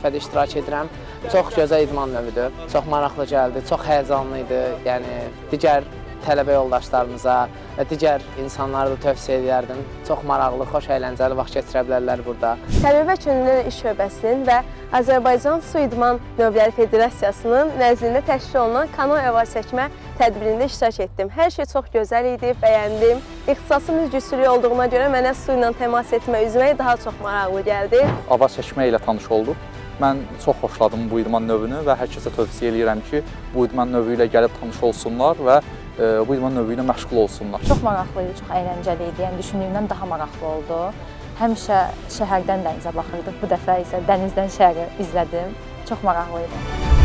dəfədir iştirak edirəm. Çox gözəl idman növüdür. Çox maraqlı gəldi, çox həyəcanlı idi. Yəni digər tələbə yoldaşlarımıza və digər insanlara da tövsiyə edərdim. Çox maraqlı, xoş, əyləncəli vaxt keçirə bilərlər burada. Tələbə Könüllülər İş Şöbəsinin və Azərbaycan Su İdman Növləri Federasiyasının nəzdində təşkil olunan kano avar çəkmə tədbirində iştirak etdim. Hər şey çox gözəl idi, bəyəndim. İxtisasım üzgüçülüyü olduğuna görə mənə su ilə təmas etmə, üzmək daha çox maraqlı gəldi. Avar çəkmə ilə tanış olduq. Mən çox xoşladım bu idman növünü və hər kəsə tövsiyə eləyirəm ki, bu idman növü ilə gəlib tanış olsunlar və bu idman növü ilə məşğul olsunlar. Çox maraqlı idi, çox əyləncəli idi. Yəni düşündüyümdən daha maraqlı oldu. Həmişə şəhərdən dənizə baxırdıq. Bu dəfə isə dənizdən şəhəri izlədim. Çox maraqlı idi.